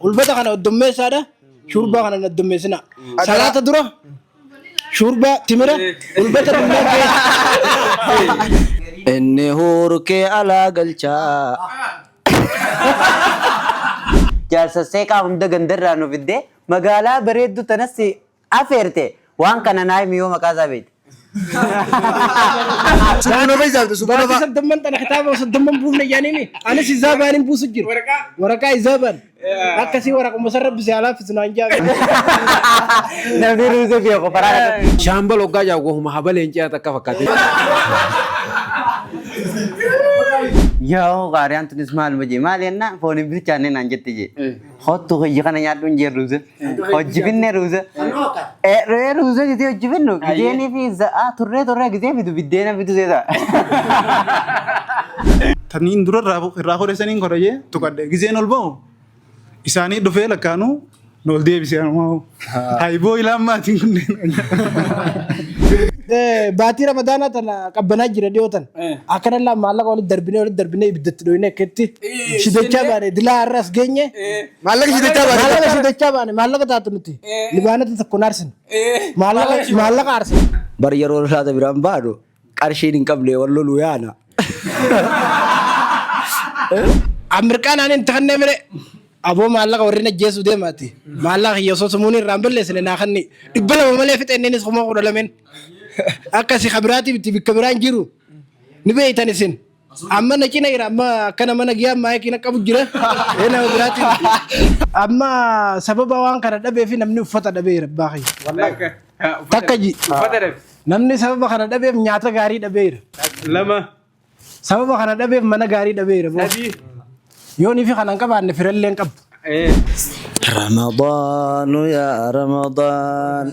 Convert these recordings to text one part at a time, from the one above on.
Hulbata kana hoddommeessaadha. Shurbaa kana hin hoddommeessina. Salaata dura shurbaa timira hulbata dullaa keessa. Inni huurkee alaa galchaa. Jaarsa seeqaa hunda gandarraa nu fiddee magaalaa bareedduu tanas afeerte waan kana naa himi yoo maqaa isaa beekte. Subuuna fayyadaamte subuuna Baatii fa'a. soddomman tana kitaaba soddomman buufne jaaniimi. Anis izaabaan hin buusu jiru. Waraqaa izaabaan. Akkasii waraquma san rabbi si haa laaffisu naan jaame. Namni ruuza beeku faraa dhaqu. Shaambal hoggaa jaa wahuma habaleen ce'aa takka fakkaate. Yoo qaariyaan tunis maaluma jee maal jennaan foon hin bilchaanne naan jette jee. Kottu hojii kana nyaadhu hin jee ruuza. Hojii finne ruuza. Ree ruuza gizee hojii finnu gizeenii fi za'aa turree turree gizee fidu biddeena fidu seeta. Taniin dura irraa hodhe saniin korojee tuqadhe gizeen ol ba'u isaanii dhufee lakkaanuu nu ol deebise anumaa. Hayboo ilaan maatiin kunneen. Baatii Ramadaanaa tana qabbanaa jira dhiyoo tana. Akkanallee maallaqa walitti darbinee walitti darbinee ibiddatti dhoyinee akkatti shidachaa baane dilaa har'a as geenye. Maallaqa shidachaa baane. Maallaqa shidachaa baane maallaqa taatu nuti. Libaanota tokko hin aarsine. Maallaqa maallaqa aarsine. Bar yeroo laata biraan baanu qarshiin hin qabne wal loluu yaana. Amirqaan ani itti kannee mire. Aboo maallaqa warri ajjeesuu deemaati. Maallaqa kiyya osoo sumuun irraa hin balleessine naa kanni. 200 malee fixe inninis 12,000. Akkasi kabiraatii itti bikka biraan jiru. Ni beeytan isin. Amma na cina jira amma akkana mana giyaa maayikiin akka qabu jira. Ee nama biraatii miti. Amma sababa waan kana dhabee fi namni uffata dhabeera abbaa kiyya. Takka ji. Namni sababa kana dhabeef nyaata gaarii dhabeera. Lama. Sababa kana dhabeef mana gaarii dhabeera. boo. Sadii. Yoo nifi kana hin qabaanne firallee hin qabu. Ramadaanu yaa Ramadaan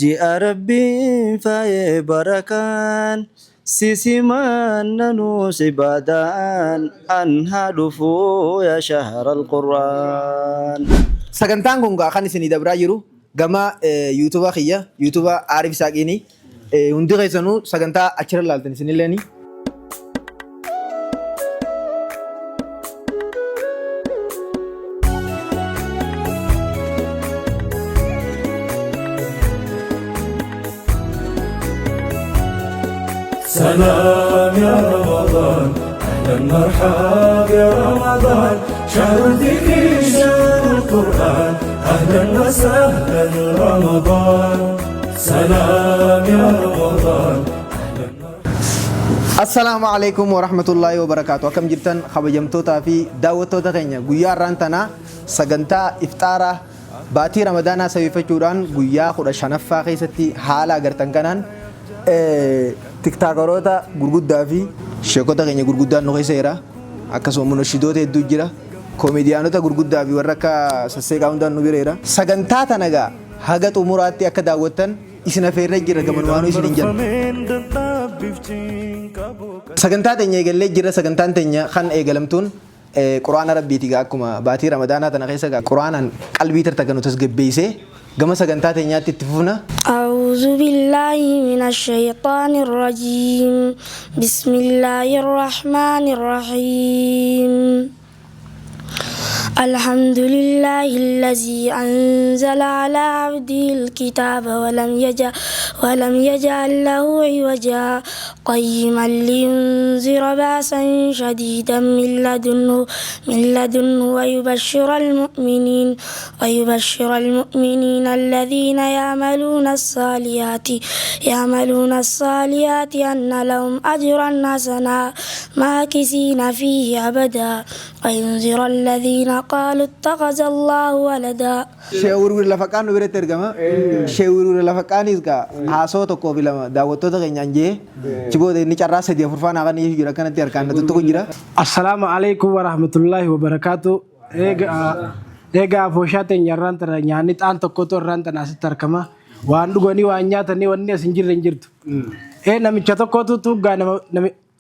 ji'a rabbiin faayee barakaan si simanna nuus ibaadaan an haa dhufuu yaa shahral qur'aan. Sagantaan kun gaa kan isinii dabraa jiru gama yuutuuba kiyya yuutuuba Aarif Isaaqiini. Hundi keessanuu sagantaa achirra laaltan isinilleeni. سلام يا رمضان أهلا مرحب يا رمضان شهر الذكر شهر القرآن أهلا وسهلا رمضان سلام يا رمضان. Assalaamu alaikum warahmatullaahi wabarakaatu. Akkam jirtan kabajamtootaa fi daawwattoota keenya guyyaa har'aan tanaa sagantaa iftaaraa baatii Ramadaanaa sabeeffachuudhaan guyyaa 15ffaa keessatti haala agartan kanaan tiktaakaroota gurguddaa fi sheekota keenya gurguddaan nu keessa jira. Akkasuma munashidoota hedduu jira. Koomediyaanota gurguddaa fi warra akka sasseeqaa hundaan nu bira jira. Sagantaa tana gaa haga xumuraatti akka daawwattan isin afeerree jira gamanumaanuu isin hin jenna. Sagantaa teenya eegallee jirra. Sagantaan teenya kan eegalamtuun Qur'aana Rabbiiti gaa akkuma baatii Ramadaanaa tana keessa gaa Qur'aanaan qalbii tartakka nu tasgabbeessee gama sagantaa teenyaatti itti fufna. أعوذ بالله من الشيطان الرجيم بسم الله الرحمن الرحيم الحمد لله الذي أنزل على عبده الكتاب ولم يجعل له عوجا قيما لينذر بأسا شديدا من لدنه ويبشر المؤمنين الذين يعملون الصالحات أن لهم أجرا حسنا ماكثين فيه أبدا وينذر الذين قالوا اتخذ الله ولدا. Shee Wirwir lafa qaannu biratti argama. Shee Wirwir lafa qaanis gaa haasoo tokkoo fi lama daawwattoota keenyaan jee achi booda inni carraa sadii afur faana kan jira akkanatti harkaan na tuttuqu jira. Assalaamu alaikum warahmatullaahi wabarakaatu. Egaa afooshaa teenya irraan tana nyaanni xaan tokkotu irraan tana asitti argama. Waan dhuganii waan nyaatanii wanni as hin jirre hin jirtu. Ee namicha tokkotu tuuggaa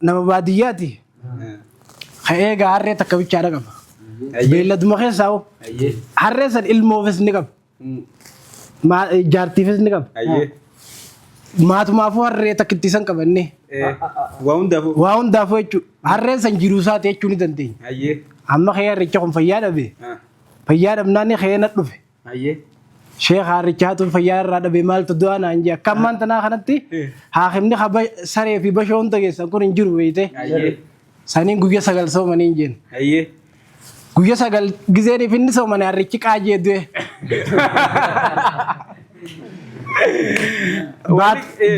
nama baadiyyaati. Ka'ee egaa harree takka bichaadha qaba. Beelladuma keessaa hoo. Harree san ilmoofis ni qaba. Jaartiifis ni qaba. Maatumaafuu harree takkitti san qaba inni. Waa hundaafuu. Waa hundaafuu jechuudha. Harreen san jiruu isaati jechuu ni dandeenya. Amma ka'ee harricha kun fayyaa dhabe. Fayyaa dhabnaan ka'ee na dhufe. Sheekh Haarichaatu fayyaa irraa dhabe maaltu du'aa naan jee. Akka ammaan tanaa kanatti haakimni saree fi bashoo hunda keessan kun hin jiru beeyte. Saniin guyya 9 soomanii hin jeen. Guyya 9 gizeeniif inni soomane harrichi qaajee du'e.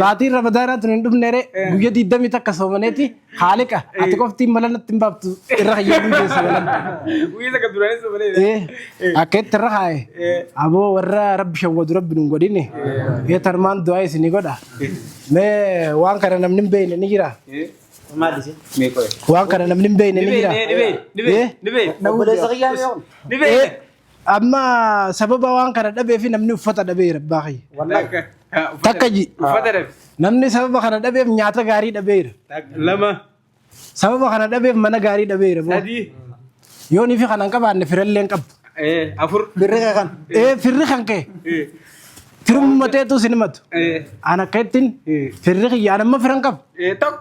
Baatiin Ramadaanaa tun hin dhufne ree guyya 21 soomaneeti haaliqa ati qoftiin mala natti hin baaftu irra kayyaduu keessa malan. Guyya 9 duraanis soomanee. Akka itti irra kaaye aboo warra rabbi shawwadu rabbi nun godhini. Tarmaan du'aa isinii godha. Mee waan kana namni hin beekne ni jira. Waan kana namni hin beekne ni jira. Obboleessa kiyyaa mee kun? Amma sababa waan kana dhabee fi namni uffata dhabeera baay'ee. Takka ji. Namni sababa kana dhabeef nyaata gaarii dhabeera. 2. Sababa kana dhabeef mana gaarii dhabeera. 3. Yoo ni fi kana hin qabaanne firallee hin qabdu. 4. Birri kan. Firri kan ka'e. Firummateetu sin himatu. An akka ittiin firri kiyya an amma firan qabu. 1.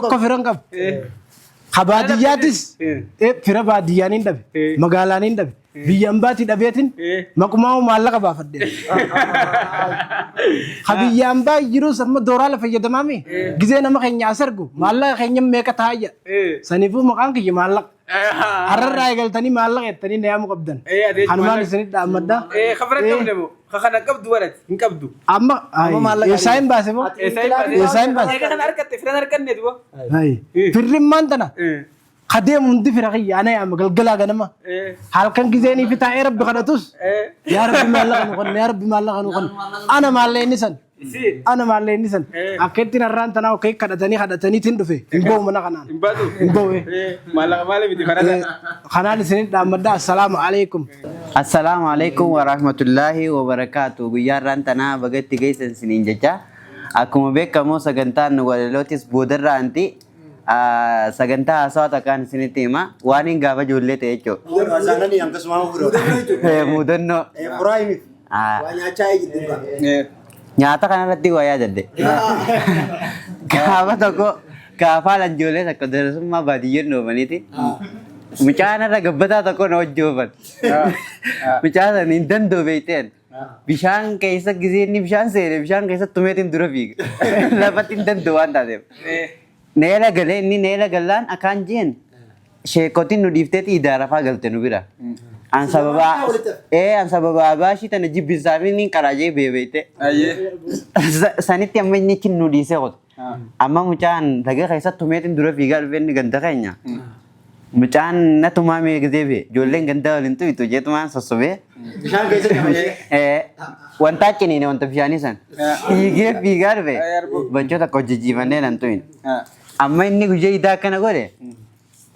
1 firan qabu. Ka baadiyyaatis fira baadiyyaan hin dhabe. Magaalaan hin dhabe. Biyya ambaatii dhabeetiin maqumaa maallaqa baafadhe. Ka biyya ambaa jirus amma dooraala fayyadamaami. Gizee nama keenya as argu maallaqa keenya meeqa taa'aa jira. Saniifuu maqaan kiyya maallaqa. Hararraa eegaltanii maallaqa jettanii na yaamuu qabdan. Kanumaan isinit dhaammadha. Kafara qabne moo? Kana qabdu warati hin qabdu. Amma eessaa hin baase moo? Eessaa hin baase? Kana argatte firan arganne duba. Firrimmaan tana. Kadeemu hundi fira kiyya ana yaama galgalaa ganama. Halkan gizeenii fi taa'ee rabbi kadhatus. Yaa rabbi maallaqa nu kenna yaa rabbi maallaqa nu kenna. Ana maallaqa inni san. Ana maallaqa inni san. Akka ittiin har'aan tanaa okkee kadhatanii kadhataniitiin dhufe. Hin ba'u mana kanaan. Hin baatu. Hin ba'u. Maallaqa maali miti farada. Kanaan isinit dhaammadha. Assalaamu alaikum. Assalaamu alaikum wa rahmatullahi wa barakaatu. Guyyaa har'aan tanaa bagatti geessan isiniin jecha. Akkuma beekamu sagantaan walalootis boodarraa anti sagantaa haasawaa takkaan isinitti hima. Waan hin gaafa ijoollee ta'e jechuudha. Mudannoo. Nyaata kanarratti waa yaadadde. Gaafa tokko gaafa ijoollee takka darasummaa baadiyyeen dhoofaniiti. Mucaan irra gabbataa tokko na hojjoofan. Mucaan sana hin danda'u beekteen. Bishaan keessa gisee inni bishaan seene bishaan keessa tumeetiin dura fiiga. Lafatti hin danda'u waan taateef. Neela galee inni neela gallaan akkaan jeen sheekotiin nu dhiifteeti idaara faa galte nu bira. An sababa abaashii tana jibbinsaa fi inni qaraajee beebeeyte. Sanitti amma inni achi nu dhiisee qotu. Amma mucaan laga keessa tumeetiin dura fiigaa dhufe inni ganda keenya. Mucaan na tumaa mee gisee bee ijoolleen ganda waliin tuytu jeetumaan sossobee. Bishaan keessa jira. Wanta ciniine wanta bishaanii san. Fiigee fiigaa dhufe. Bachoota akka hojjechiifannee nan tuyin. Amma inni guyyaa idaa akkana godhe.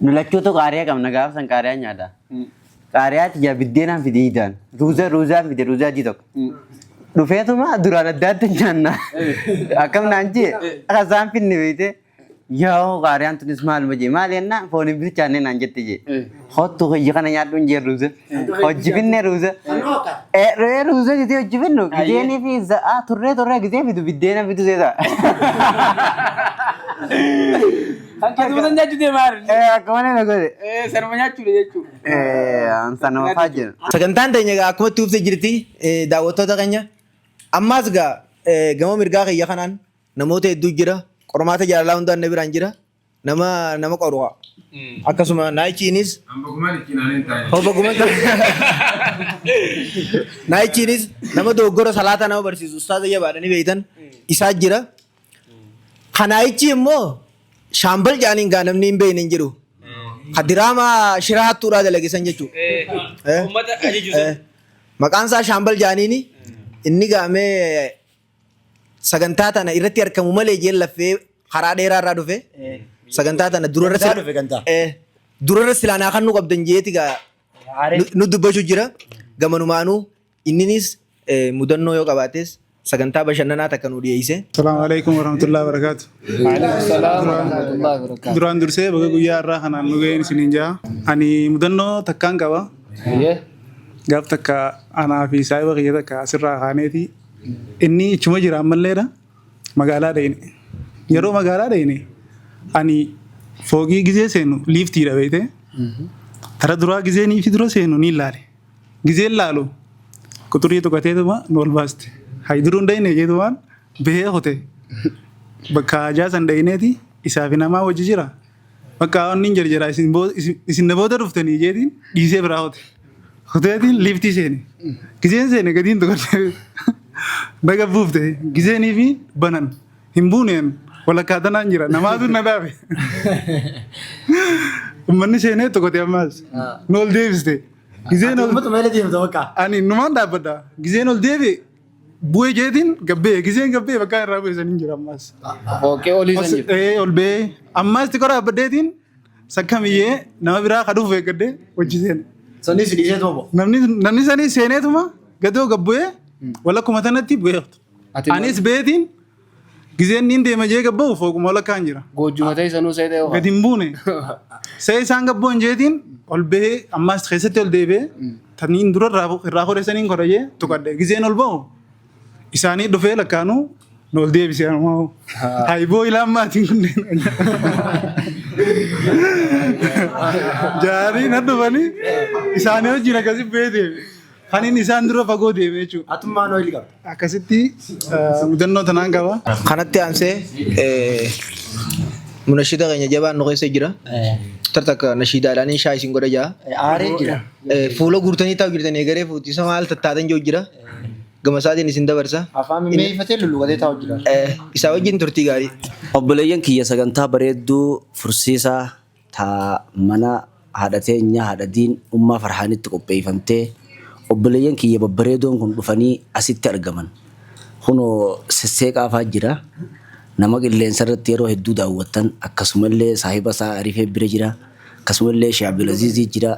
Nu lachuutu qaariyaa qabna gaafa san qaariyaa nyaata. Qaariyaa tiyyaa biddeenaan fide idaan. Ruuzaan fide ruuzaa adii tokko. Dhufeetuma duraan adda adda nyaanna. Akkam naan jee akka isaan finne beekte. Yaa qaariyaan tunis maaluma jee maali jennaan foon hin bilchaanne naan jette jee. Hottu kiyya kana nyaadhu hin jee ruuza. Hojii finne ruuza. Ruuza jettee hojii finnu gizeenii fi za'aa turree turree gizee fidu biddeena fidu seeta. Akkasuma nyaachuu deemaa jiru. Akka malee na godhe. Sanuma nyaachuudha jechuudha. Sanuma fa'aa jiru. Sagantaan teenya egaa akkuma itti fufte jirti daawwattoota keenya. Ammaas egaa gama mirgaa kiyya kanaan namoota hedduu jira. Qormaata jaalalaa hundaan na biraan jira. Nama nama qoru haa. Akkasuma naayichiinis. Naayichiinis nama dogoggora salaataa nama barsiisu ustaaza jabaadha ni beektan isaa jira. Kanaayichi immoo shaambal jedhaniin gaa namni hin beekne hin jiru. Ka diraamaa shiraa hattuudhaa dalage san jechuudha. Uummata ajaju san. Maqaan isaa shaambal jedhaniini inni gaamee sagantaa tana irratti argamu malee jeen laffee karaa dheeraa irraa dhufe. Sagantaa tana durarra durarra silaa naa kan nu qabdan jeeti gaa nu dubbachuu jira. Gamanumaanuu inninis mudannoo yoo qabaates sagantaa bashannanaa takka nu dhiyeesse. Salaamu alaikum warahmatullahi wabarakatuh. Duraan dursee baga guyyaa har'aa kanaan nu ga'een isiniin ja'a. Ani mudannoo takkaan qaba. Gaaf takka anaa fi saahiba kiyya takka asirraa kaaneeti. Inni ichuma jira ammalleedha. Magaalaa dhayne. Yeroo magaalaa dhayne ani foogii gizee seenu liiftiidha beekte. Tara duraa gizee niifi dura seenu ni ilaale. Gizeen laalu quxurii tuqateetuma nu ol baaste. Hayi duruu hin dhayne jeetumaan bahee kute. Bakka hajaa san dhayneeti isaa fi namaa wajji jira. Bakka inni hin jarjara isin na booda dhuftanii jeetiin dhiisee biraa kute. Kuteetiin liiftii seene. Gizeen seene gadiin tuqadhe. Baga buufte gizeenii fi banan hin buuneen walakkaa tanaan jira namaatu na dhaabe. Uummanni seenee tuqate ammaas nu ol deebiste. Gizeen ol Uummata meela deemta bakka. Ani numaan dhaabbadha. Gizeen ol deebi'e bu'ee jeetiin gabbee gizeen gabbee bakka irraa bu'e saniin jira ammaas. Fooqee olii san jiru. Ee ol ba'ee ammaas xiqqoo dhaabbadheetiin sakkamiyyee nama biraa ka dhufu eeggadhee hojii seene. Sanis dhiisee tuma bu'a. Namni sanii seeneetuma gadoo gabbu'ee walakkuma tanatti bu'ee. Ati Anis beetiin gizeen niin deema jee gabba'u fooquma walakkaan jira. Goojjuma ta'e sanuu see ta'e Gadi hin buune. See isaan gabboon jeetiin ol bahee ammaas keessatti ol deebi'ee taniin dura irraa godhe saniin godhajee tuqadhe. Gizeen ol ba'u isaanii dhufee lakkaanuu nu ol deebisee ammoo. Haayiboo ilaan maatiin kunneen. Jaarii na dhufanii isaanii wajjin akkasi bahee deeme. Kaniin isaan dura fagoo deeme jechuudha. Atummaan oil qabda. Akkasitti mudannoo tanaan qaba. Kanatti aansee munashida keenya jabaan nu keessa jira. Tartakka nashiidaadhaan shaa isin godha jaa. Aaree jira. Fuula guurtanii taa'u jirtanii egaree fuuti isa maal tattaatan jiru jira. Gama isaatiin isin dabarsa. Afaan mimmeeffatee lulluqatee taa'u jira. Isaa wajjin turtii gaarii. Obboleeyyan kiyya sagantaa bareedduu fursiisaa ta mana haadha teenya haadha diin ummaa farhaanitti qopheeffamtee obboleeyyan kiyya babbareedoon kun dhufanii asitti argaman. Kunoo sesseeqaa fa'aa jira. Nama qilleensa irratti yeroo hedduu daawwattan akkasumallee saahiba isaa Arifee bira jira. Akkasumallee Sheekh Abdulaziizii jira.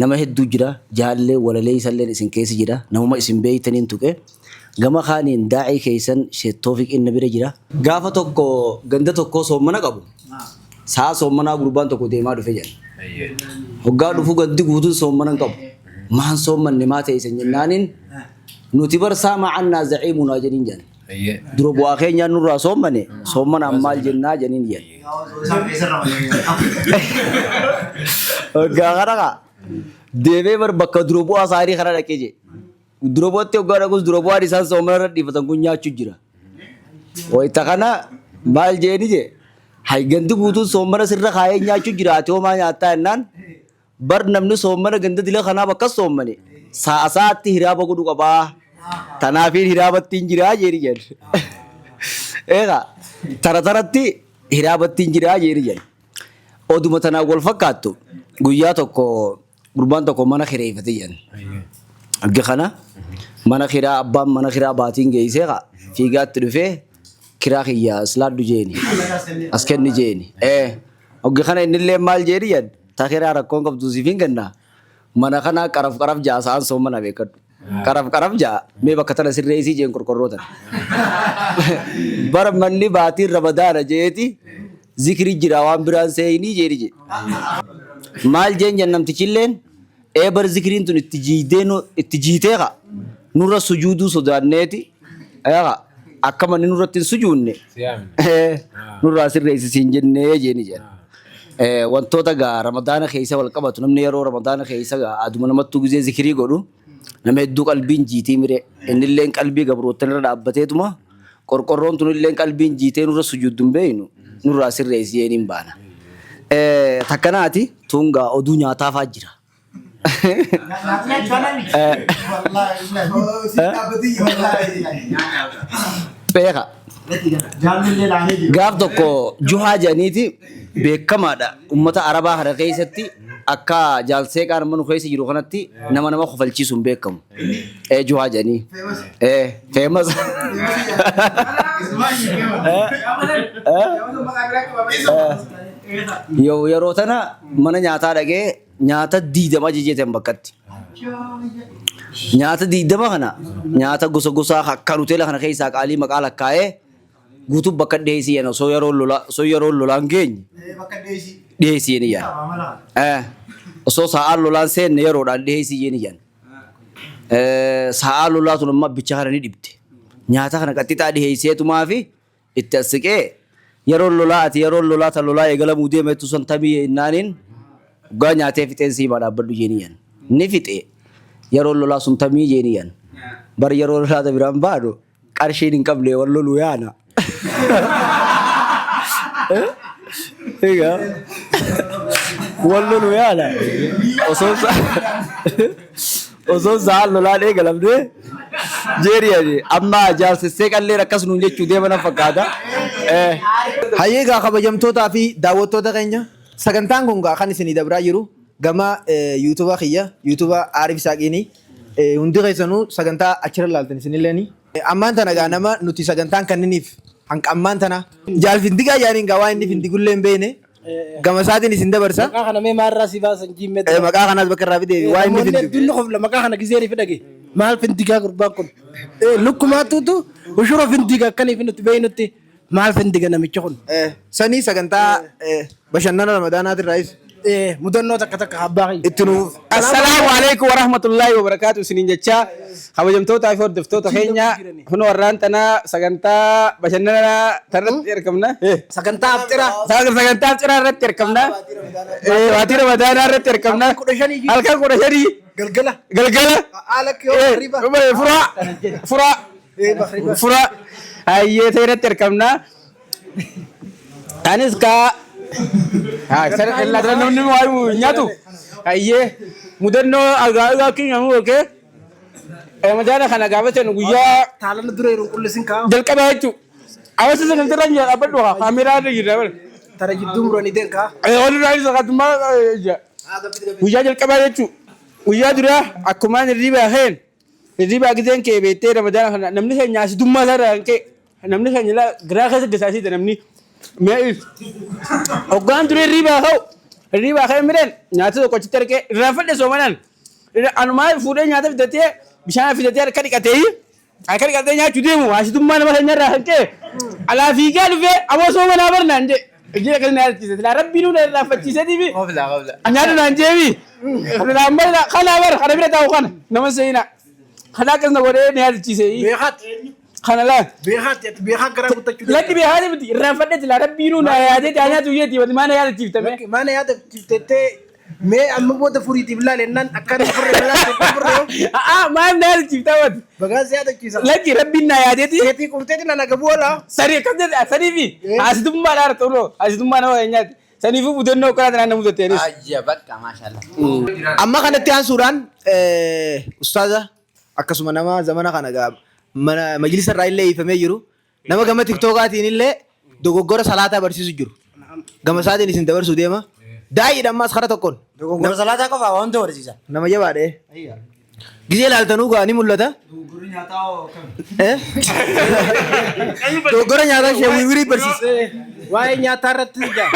Nama hedduu jira. Jaallee walalee isallee isin keessa jira. Namuma isin beeytaniin tuqe. Gama kaaniin daa'ii keessan Sheekh Toofiq inni bira jira. Gaafa tokko ganda tokkoo soommana qabu. Sa'a soommanaa gurbaan tokko deemaa dhufe jedha. Hoggaa dhufu gandi guutuun soommana hin qabu. Maan soommanne maa ta'e isin jennaaniin nuti bar saama annaa zaciimunaa jedhiin jedhan. Dura bu'aa keenyaan nurraa soommane soommanaan maal jennaa jedhiin jedhan. Hoggaa kana kaa deemee bar bakka dura bu'aa isaanii kana dhaqee jedhe. Dura bu'aatti hoggaa dhaqus dura bu'aan isaan soomana irra dhiifatan kun nyaachuu jira. Wayita kana maal jeeni jee hay gandi guutuun soomana sirra kaayee nyaachuu jira ati homaa nyaattaa jennaan bar namni soomana ganda dila kanaaf akkas soomane sa'a sa'aatti hiraaba godhu qabaa tanaafiin hiraabatti hin jiraa jeeni jedhe. Eegaa tara taratti hiraabatti hin jiraa jeeni jedhe. Oduma tanaan wal fakkaattu guyyaa tokko gurbaan tokko mana kireeffate jedhan. Erga kana mana kiraa abbaan mana kiraa baatiin geessee kaa fiigaatti dhufee kiraa kiyya as laaddu jeeni. As kenni jeeni. Ogga kana innillee maal jeeni jedhan ta kiraa rakkoon qabdu siif hin kenna. Mana kanaa qaraf qaraf ja'a sa'aan soomana beekadhu. Qaraf qaraf ja'a mee bakka tana sirreessii jeen qorqorroo tana. Bara manni baatiin ramadaana jeeti zikri jira waan biraan seeyinii jeeni jee. Maal jeen jan namtichilleen ee bar zikriin tun itti jiidee itti jiitee ka nurra sujuuduu sodaanneeti eeqa akka manni nurratti hin sujuunne nurraa sirreessi siin jennee jeeni jedhan. Wantoota gaa ramadaana keessa wal qabatu namni yeroo ramadaana keessa gaa aduma namattuu gizee zikirii godhu nama hedduu qalbiin jiitii mire innilleen qalbii gabroottan irra dhaabbateetuma qorqorroon tunilleen qalbiin jiitee nurra sujuuddu hin beeynu nurraa sirreessi jeeniin baana. Takkanaati tun gaa oduu nyaataa faa jira. Beeka. Gaaf tokko Juhaa jedhaniiti beekamaadha. Uummata Arabaa kana keessatti akka jaalseeqaa nama nu keessa jiru kanatti nama nama kofalchiisuun beekamu. Juhaa jedhanii. Famous. Yeroo tana mana nyaataa dhaqee nyaata 20 ajajeetan bakkatti. Nyaata 20 kana nyaata gosa gosaa akkaan hoteela kana keessaa qaalii maqaa lakkaa'ee guutuu bakka dhiyeessii jedhan osoo yeroo lolaa osoo yeroo lolaan geenye dhiyeessii jedhan. Osoo sa'aan lolaan seenne yeroodhaan dhiyeessii jedhan. Sa'aan lolaa tun amma bicha kana ni dhibde. Nyaata kana qaxxixaa dhiyeesseetumaa fi itti as siqee yeroon lolaa ati yeroon lolaa ta lolaa eegalamuu deemetu san tamii innaaniin dhugaa nyaatee fixeen siimaa dhaabbadhu jeenii jedhan. Ni fixe. Yeroon lolaa sun tamii jeeni yan. Bar yeroo lolaa ta biraan baanu qarshiin hin qabne wal loluu yaana. Egaa wal loluu yaana. Osoo osoo sa'aan lolaan eegalamne jeeni ani amma jaarsessee qalleen akkas nuun jechuu deema na fakkaata. Hayyee egaa kabajamtootaa fi daawwattoota keenya sagantaan kun gaa kan isinii dabraa jiru gama yuutuuba kiyya yuutuuba Aarif Isaaqiini hundi keessanuu sagantaa achirra laaltan isinilleeni. Ammaan tana gaa nama nuti sagantaan kanniniif hanqa ammaan tana jaal findigaa jaaniin gaa waan inni findigullee hin beekne gama isaatiin isin dabarsa. Maqaa kana mee maalirraa si baasan jiimmee Maqaa kanaas bakka irraa fidee waan inni Namoonni findigu. hedduun ni kofla maqaa kana gizee ni fidhage. Maal findigaa gurbaan kun? Lukkumaatuutu ushura findiga akkaniif nuti beeynutti maal findiga namichi kun? Sanii sagantaa bashannana Ramadaanaatirraayis Mudannoo takka takka abbaa kiyya. Itti nuuf. Assalaamu alaikum warahmatullahi wabarakatuh isiniin jechaa kabajamtootaa fi hordoftoota keenya kunoo har'aan tanaa sagantaa bashannanaa irratti argamna. Sagantaa afxiraa. Sagantaa afxiraa irratti argamna. Baatii Ramadaanaa irratti argamna. Halkan 15. Galgala. Galgala. Furaa. Furaa. Furaa. Hayyee ta'e irratti argamna. Anis kaa namni waa nyaatu. Hayyee mudannoo agaa keenya mu okee. Ramadaana kana gaafa jennu guyyaa Taalana dura yeroo qullisin kaa'amu. jalqabaa jechuudha. Hawaasa sagantaa irra dhaabbadhu haa kaameeraa irra jira bara. Tara jidduu muranii deem kaa. Walirraa isa qatummaa guyyaa jalqabaa jechuudha. Guyyaa duraa akkumaan hirribaa keen hirribaa giseen kee beektee Ramadaana kana namni keenya asidummaa isaa irraa kan ka'e namni keenya garaa keessa gasaasiidha namni. Mee hoggaan ture hirribaa ka'u hirribaa ka'e midhaan nyaata tokko achitti argee irraa fadhe soomanaan anumaa fuudhee nyaata fidatee bishaan fidatee harka dhiqatee harka dhiqatee nyaachuu deemu asidummaa nama keenya irraa kan ka'e alaa fiigaa dhufee aboo soomanaa barnaan jee. Ijji akkas na yaadachiise. Silaa rabbii nu irraanfachiiseetiifi. Nyaata naan jeebi. Kana bar kana bira taa'u kana nama seenaa. Kana akkas na godhee na yaadachiise. Beekaatti. Kana laa. Beekaatti ati beekaa garaa guuttachuu Lakki beekaatti miti irraanfadhe silaa rabbii nu na yaadee nyaatu yeeti wati maana yaadachiiftame. Maana yaadachiiftettee mee amma booda furiitiif laalennaan akkana furre furre. A'aa maal na yaadachiiftaa wati. Bagaan si yaadachiisa. Lakki rabbiin na yaadeeti. Keetii qubteeti na naga bu'ola. Sari akkas jedhe sanii fi asitummaa dhaara xurroo asitummaa nama keenyaati. Saniifuu mudannoo akkanaa tanaan na mudatte anis. Ayya bakka maashaallah. Amma kanatti aansuudhaan ustaaza akkasuma nama zamana kana gaa mana majlisa irraa illee hiifamee jiru nama gama tiktookaatiin illee dogoggora salaataa barsiisu jiru. Gama isaatiin isin dabarsuu deema. Daa'iidha ammaas kara tokkoon. Dogoggora salaataa qofaa waan hunda barsiisa. Nama jabaadha. Gizee ilaaltanuu gaa ni mul'ata. Dogoggora nyaataa ishee wiwirii barsiisa. Waa'ee nyaataa irratti gaa.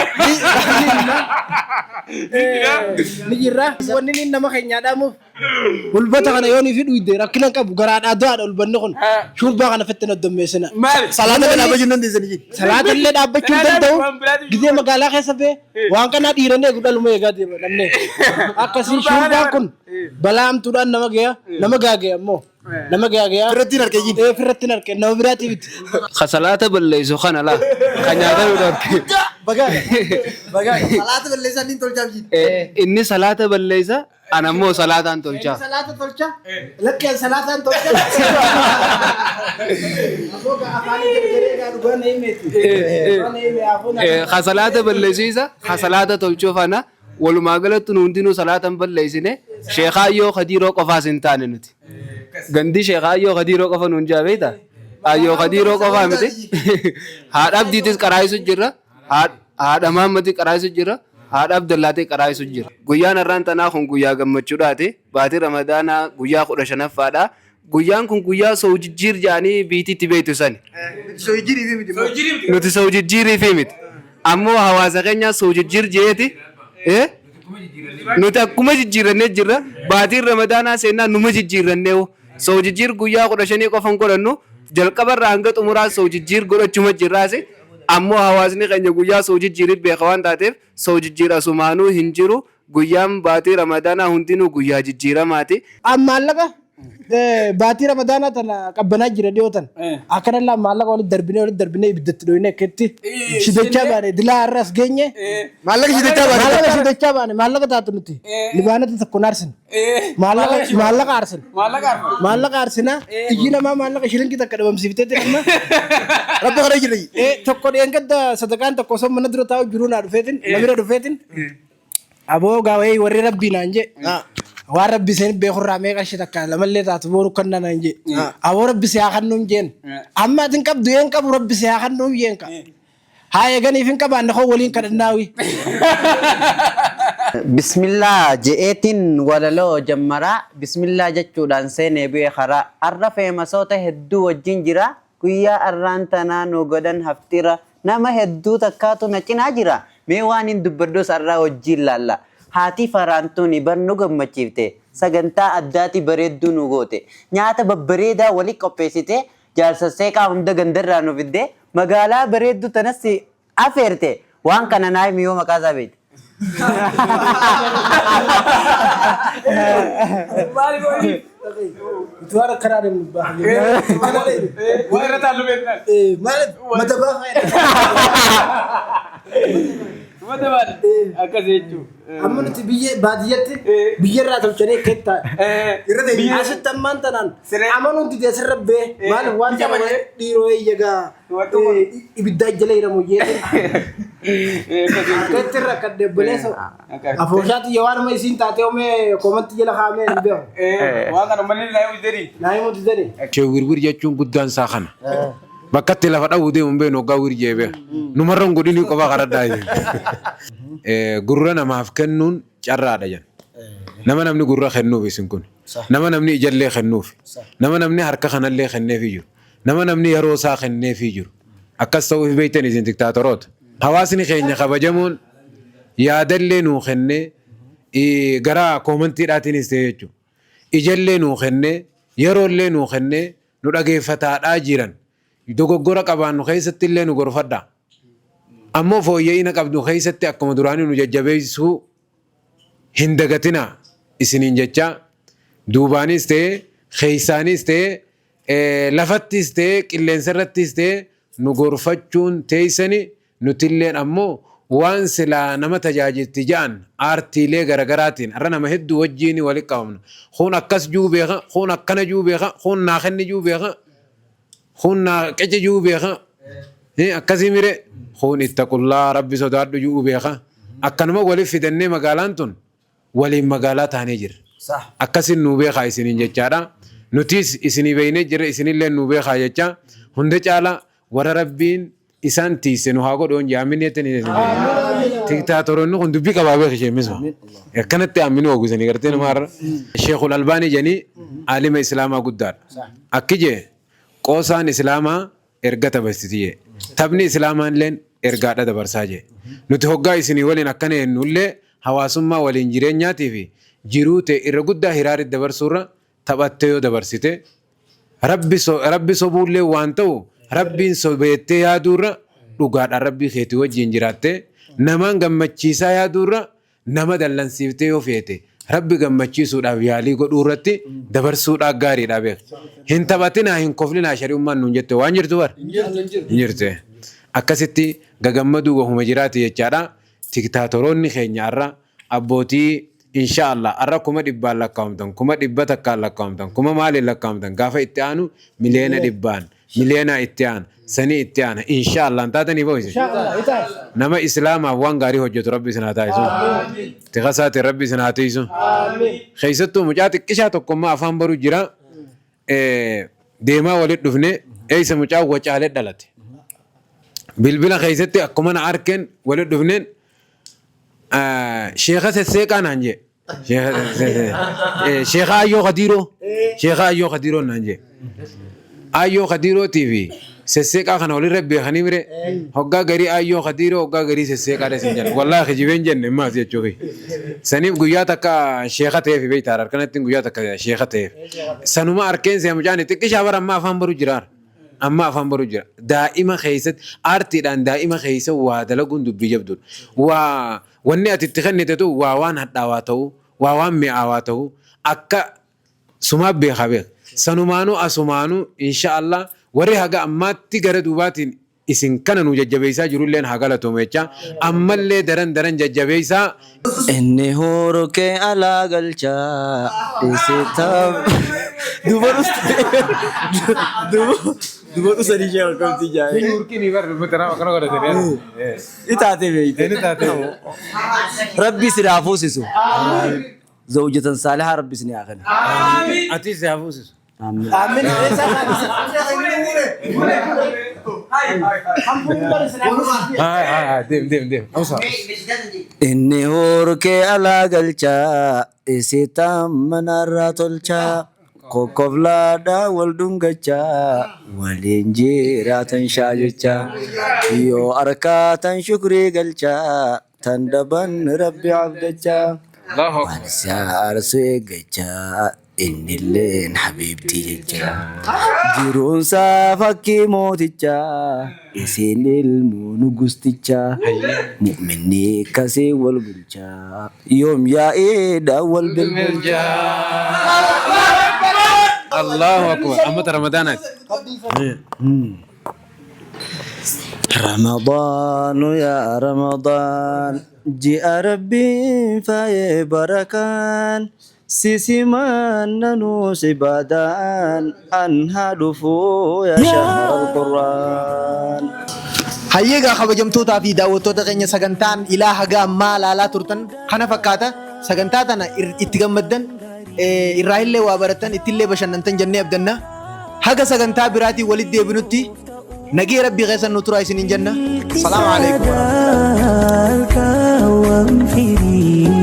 Ni jirra. Wanni inni nama keenyaa dhaamuuf Hulbata kana yoo ni fi dhuyde rakkina hin qabu garaadhaa du'aadha hulbanni kun shurbaa kana fitti na dommeessina. Maali? Salaata illee dhaabbachuu hin dandeessanii jiru. Salaata illee dhaabbachuu hin danda'u. Gizee magaalaa keessa bee waan kanaa dhiiranii eegu dhaluma eegaa deema namni. Akkasii shurbaan kun balaa hamtuudhaan nama geeya nama gaagee ammoo nama gaagee. Firrattiin harkee Ee firrattiin harkee nama biraatii miti. Ka salaata balleessu kana laa ka nyaata nu dhorke. Bagaa. Bagaa. Salaata balleessaa inni tolchaaf jiru. Inni salaata balleessa ana immoo salaataan tolchaa. Salaata tolcha. Lakkeen salaataan tolcha. Aboo afaanii gargaree gaa dhugaa na himeeti. Dhugaa na hime afuun. Ka salaata balleessu isa ka salaata tolchuuf ana walumaa galatti nu hundinuu salaata hin balleessine sheekaayyoo kadiiroo qofaas hin taane nuti. Gandi sheekaayyoo kadiiroo qofa nuun jaa beektaa? Ayyoo kadiiroo qofaa miti. Haadha abdiitis qaraayisu jirra. Haadha Mahammadi qaraayisu jira. Haadha Abdallaatee qaraayisu jira. Guyyaan har'aan tanaa kun guyyaa gammachuudhaati. Baatii Ramadaanaa guyyaa 15ffaadha. Guyyaan kun guyyaa soo jijjiir jedhanii biitiitti beektu sani. Nuti soo jijjiirii fi miti. Ammoo hawaasa keenya soo jijjiir jeeti. Nuti akkuma jijjiirrannee jirra. Baatiin Ramadaanaa seennaa numa jijjiirrannee soo jijjiir guyyaa 15 qofan godhannu jalqabarraa hanga xumuraa soo jijjiir godhachuma jirraasi. Ammoo hawaasni keenya guyyaa soo jijjiirii beeka waan taateef soo jijjiir asumaanuu hin jiru. Guyyaan baatii Ramadaanaa hundinuu guyyaa jijjiiramaati. Maallaqa Baatii Ramadaanaa tana qabbanaa jira dhiyoo tana. Akkana laa maallaqa walitti darbinee walitti darbinee ibiddatti dhoyinee akkatti shidachaa baane dilaa har'a as geenye. Maallaqa shidachaa baane. Maallaqa shidachaa baane maallaqa taatu nuti. Libaanota tokko aarsin. Maallaqa maallaqa aarsin. Maallaqa aarsina. Ijji namaa maallaqa shilinkii takka dhabamsiiftee amma. Rabbi kana jira. Tokko dheengadda sadaqaan tokko osoo mana dura taa'u jiruu naa dhufeetin namira dhufeetin. Aboo gaawee warri rabbii naan jee. Waan rabbi seen beekurraa mee qarshii takka lamallee taatu boru kannaa naan jee. Aboo rabbi si haa kennuun jeen. Amma atin qabdu een qabu rabbi si haa kennuun jeen ka. Haa eeganiif hin qabaanne koo waliin kadhannaawi. Bismillaa je'eetiin walaloo jammaraa bismillaa jechuudhaan seenee bu'e karaa arra feemasoota hedduu wajjin jira guyyaa arraan tanaa nu godhan haftira nama hedduu takkaatu na cinaa jira mee waan hin dubbadhus arraa wajjin laalla haati faraantuuni bar nu gammachiifte sagantaa addaati bareedduu nu goote nyaata babbareedaa wali qopheessite jaarsa seeqaa hunda gandarraa nu fidde magaalaa bareedduu tanas afeerte waan kana naa himi yoo maqaa isaa beekte. Utuwaan akkanaa deemnu baha. Waa irra taallu beeknaan. Maaliif mata baafa Mata baala. Akkas jechuudha. Amma nuti biyya baadiyyatti biyya irraa tolchanii akka itti Irra ta'e. Asitti ammaan tanaan amanuun didee asirra bee maaliif waan Ija malee. dhiiroo eeyyagaa ibiddaa jala hiramu jeetin akka itti irra akka debbaleessa afooshaatti yoo waanuma isiin taatee omee koomantti jala kaa'amee hin beeku. Waan kana uummanni naa himu jedhi. Naa himu didani. Ishee wirwir jechuun guddaan isaa kana. Bakka itti lafa dhawuu deemu hin beeknu hoggaa wir jee beeka. Numarra hin godhinii qofaa kadhadhaa jedhe. Gurra namaaf kennuun carraadha jedhan. Nama namni gurra kennuuf isin kun. Nama namni ijallee kennuuf. Nama namni harka kanallee kenneefii jiru. Nama namni yeroo isaa kenneefii jiru. Akkas ta'uuf beektan isin diktaatoroota. Hawaasni keenya kabajamoon yaadallee nuu kennee gara koomantiidhaatiinis ta'e jechuudha. Ijallee nuu kennee yeroollee nuu kennee nu dhageeffataadhaa jiran. Dogoggora qabaannu keessatti illee nu gorfadhaa. Ammoo fooyya'ina qabdu keessatti akkuma duraanii nu jajjabeessuu hin dagatinaa isiniin jechaa duubaanis ta'ee keessaanis ta'ee lafattis ta'ee qilleensa irrattis ta'ee nu gorfachuun teessani nutilleen ammoo waan silaa nama tajaajilti ja'an aartiilee garagaraatiin har'a nama hedduu wajjiin wali qabamna. Kun akkas juu beeka, kun akkana juu beeka, kun naa kenni juu beeka, kun naa qece juu beeka. Akkasii mire kun ittaqullaa rabbi sodaadhu juu beeka. Akkanuma wali fidannee magaalaan tun waliin magaalaa taanee jirra. Akkasin nuu beekaa isiniin jechaadha. Nutis isinii beeynee jirra isinillee nuu beekaa jecha hunda caalaa warra rabbiin isaan tiisse nu haa godhu hin jaamin jettanii tiktaatoroonni kun dubbii qabaa beeki ishee misma akkanatti aamini oogusanii gartee nama har'a Sheekul Albaanii jedhanii aalima islaamaa guddaadha akki jee qoosaan islaamaa erga taphastiti jee taphni islaamaa illeen ergaadha dabarsaa jee nuti hoggaa isinii waliin akkana jennu illee hawaasummaa waliin jireenyaatii fi jiruu ta'e irra guddaa hiraari dabarsuurra taphattee yoo dabarsite Rabbi so, Rabbi sobuullee waan ta'u Rabbiin sobeettee yaaduurra dhugaadhaan Rabbii keetii wajjin jiraattee namaan gammachiisaa yaaduurra nama dallansiiftee yoo feete Rabbi gammachiisuudhaaf yaalii godhuu irratti dabarsuudhaa gaariidha beek. Hin taphatinaa hin koflinaa shari'ummaan nuun jette waan jirtu bar. Hin jirtu. Akkasitti gagammaduu wahuma jiraati jechaadha. Tiktaatoroonni keenya har'a abbootii insha Allah har'a 100,000 lakkaawamtan 100,000 lakkaawamtan kuma maaliin lakkaawamtan gaafa itti aanu 100,000,000 miliyoona itti aana sanii itti aana insha Allah hin taatanii boo isin nama islaamaaf waan gaarii hojjetu rabbi isin haa taasisu tikasaatiin rabbi isin haa tiisu keessattuu mucaa xiqqishaa tokkommaa afaan baru jira deemaa walitti dhufne eessa mucaa wacaalee dhalate bilbila keessatti akkuma na arkeen walitti dhufneen Sheeka sesseeqaa naan jee. Sheeka Ayyoo Kadiiroo. Sheeka Ayyoo Kadiiroo naan jee. Ayyoo Kadiirootii fi sesseeqaa kana walirra beekanii mire hoggaa garii Ayyoo Kadiiroo hoggaa garii sesseeqaa dha isin jedhan. Wallaahi kijibeen jenne maas jechuufi. Saniif guyyaa takka sheeka ta'eef beektaa harkanatti guyyaa takka sheeka ta'eef. Sanuma arkeen see mucaan xiqqishaa bara ammaa afaan baru jiraara. Amma afaan baru jira. Daa'ima keessatti aartiidhaan daa'ima keessa waa dalaguun dubbii jabduudha. Waa wanni ati itti kennite tu waa waan hadhaawaa ta'uu, waa waan mi'aawaa ta'uu akka Sumaa beekaa beeka. Sanumaanuu asumaanuu insha Allah warri haga ammaatti gara duubaatiin isin kana nu jajjabeessaa jirulleen haa galatoomu jecha ammallee daran daran jajjabeessaa. Inni hurkee alaa galchaa isittaaf duba duba dhusanii ishee akkamti jaa'e. Hurkiin bar akkana godhatanii. Itaate beeyte. Rabbi si haa fuusisu. Zawjatan saalihaa Rabbi isin haa kennu. Atis si haa fuusisu. Amiin. Haa haa deem deem deem. Awsa. Inni hurkee alaa galchaa isittaaf manarraa tolchaa kokkoflaadhaa wal dhungachaa waliin jiraatan shaajechaa yoo harkaatan shukrii galchaa tan dhaban Rabbi abdachaa waan isaa aarsu eeggachaa innilleen habiibtii jechaa jiruunsaa fakkii mootichaa isiin ilmoo nugustichaa mu'minni akkasii wal bulchaa yoom yaa'iidha wal bilbilchaa. Allahu akbar. Ammata Ramadaanaati. رمضان يا رمضان جاء ربي في بركان سيسمان ننوس بدان أنها دفو يا شهر القرآن. Hayyeegaa kabajamtootaa fi daawwattoota keenya sagantaan ilaa haga ammaa laalaa turtan kana fakkaata. Sagantaa tana itti gammaddan irraa illee waa barattan ittillee bashannantan jennee abdanna. Haga sagantaa biraatiin walitti deebinutti nagee rabbii keessan nu turaa isiniin jenna. Salaamu alaikum. الكوم فيري.